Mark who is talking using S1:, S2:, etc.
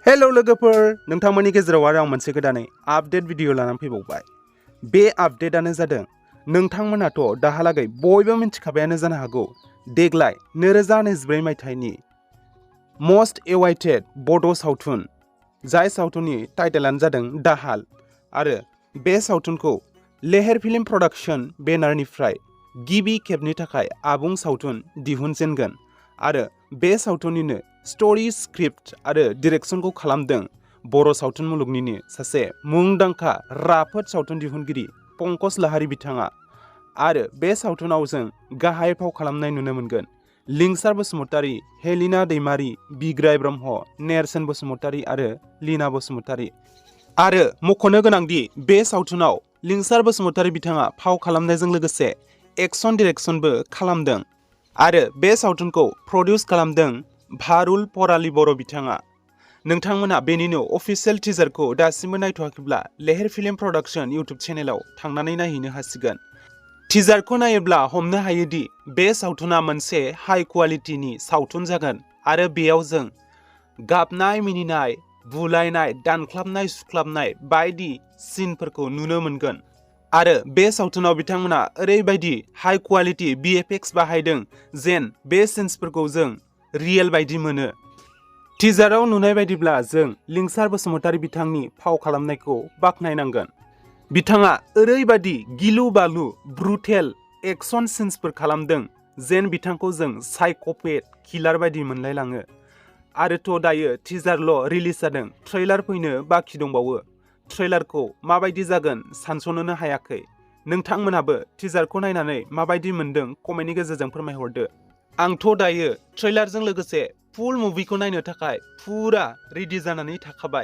S1: Hello लोगोफोर नोंथांमोननि गेजेराव आरो आं मोनसे गोदानै आपडेट भिडिअ लानानै फैबावबाय। बे आपडेटआनो जादों नोंथांमोनाथ' दाहालागै बयबो मिथिखाबायानो जानो हागौ देग्लाय 2024 मायथाइनि मस्ट एवाइटेड बड' सावथुन जाय सावथुननि टाइटेलानो जादों दाहाल आरो बे सावथुनखौ लेहेर फिल्म प्रडाक्शन बेनारनिफ्राय गिबि खेबनि थाखाय आबुं सावथुन दिहुनजेनगोन आरो बे सावथुननिनो स्टोरी स्क्रिप्ट आरो डिरेक्शनखौ खालामदों बर' सावथुन मुलुगनिनो सासे मुंदांखा राफोद सावथुन दिहुनगिरि पंकज लाहारी बिथाङा आरो बे सावथुनाव जों गाहाय फाव खालामनाय नुनो मोनगोन लिंसार बसुमतारी, हेलिना दैमारी, बिग्राय ब्रह्म, नेरसोन बसुमतारी आरो लीना बसुमतारी। आरो मख'नो गोनांदि बे सावथुनाव लिंसार बसुमतारी बिथाङा फाव खालामनायजों लोगोसे एक्शन डिरेक्शनबो खालामदों आरो बे सावथुनखौ प्रडिउस खालामदों भारुल पराली बर' बिथाङा। नोंथांमोना बेनिनो अफिशियेल टिजारखौ दासिमबो नायथ'वाखैब्ला लेहेर फिल्म प्रडाक्शन इउटुब चेनेलाव थांनानै नायहैनो हासिगोन। टिजारखौ नायोब्ला हमनो हायोदि बे सावथुना मोनसे हाई क्वालिटिनि सावथुन जागोन आरो बेयाव जों गाबनाय मिनिनाय बुलायनाय दानख्लाबनाय सुख्लाबनाय बायदि सिनफोरखौ नुनो मोनगोन आरो बे सावथुनाव बिथांमोना ओरैबायदि हाई क्वालिटि VFX बाहायदों जेन बे सिन्सफोरखौ जों रियेल बायदि मोनो। टिजाराव नुनाय बायदिब्ला जों लिंसार बसुमतारी बिथांनि फाव खालामनायखौ बाख्नायनांगोन। बिथाङा ओरैबायदि गिलु बालु ब्रुटेल एक्शन सिन्सफोर खालामदों जेन बिथांखौ जों साइकोपेथ किलार बायदि मोनलायलाङो। आरोथ' दायो टिजारल' रिलिज जादों, ट्रेलार फैनो बाखि दंबावो। ट्रेलारखौ माबायदि जागोन सानस'नोनो हायाखै। नोंथांमोनाबो टिजारखौ नायनानै माबायदि मोनदों कमेन्टनि गेजेरजों फोरमायहरदो। आंथ' दायो ट्रेलारजों लोगोसे फुल मुभिखौ नायनो थाखाय फुरा रेडि जानानै थाखाबाय।